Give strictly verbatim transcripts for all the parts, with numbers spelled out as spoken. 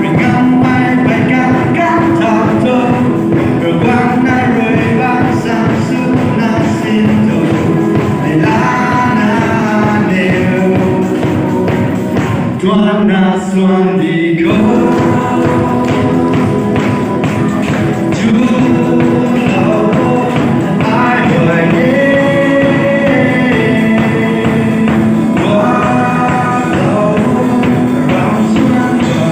Ringam mai bai kan kan thau thu, Ravguangc nai rui bam sam suna sin thu, ai lana niw. Tuang na suan di khou. Chu lou ai huay e. Guang lou ram suan guay.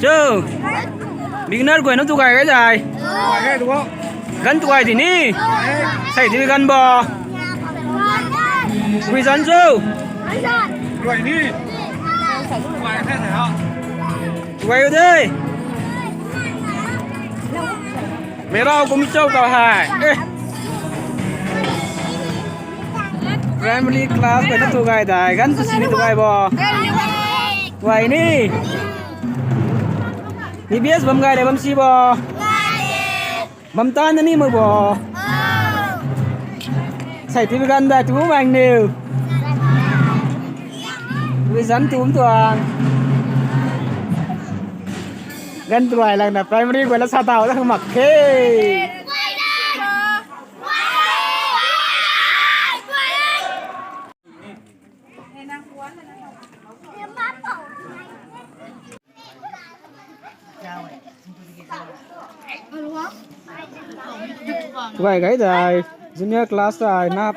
Cho. Beginner guay na tu gay gay dai. Gan tu gay di ni. Sei di gan bo. Gui zan cho. Guay ni. Guay the ha. Guay de. Mei rau kum cho ka hai. Eh. Primary class guay na tu gay dai. Gan tu si ni tu gay bo. Guay ni. B B S bam gay le bam si bo. Bam ta na ni mo bo. Sei ti bi gan dai tu bang niu. Bi zan tu tuang. Gan tu ai lang na primary guay la sa tau lang mak khe. Tuai gai dai, junior class ta ai nap.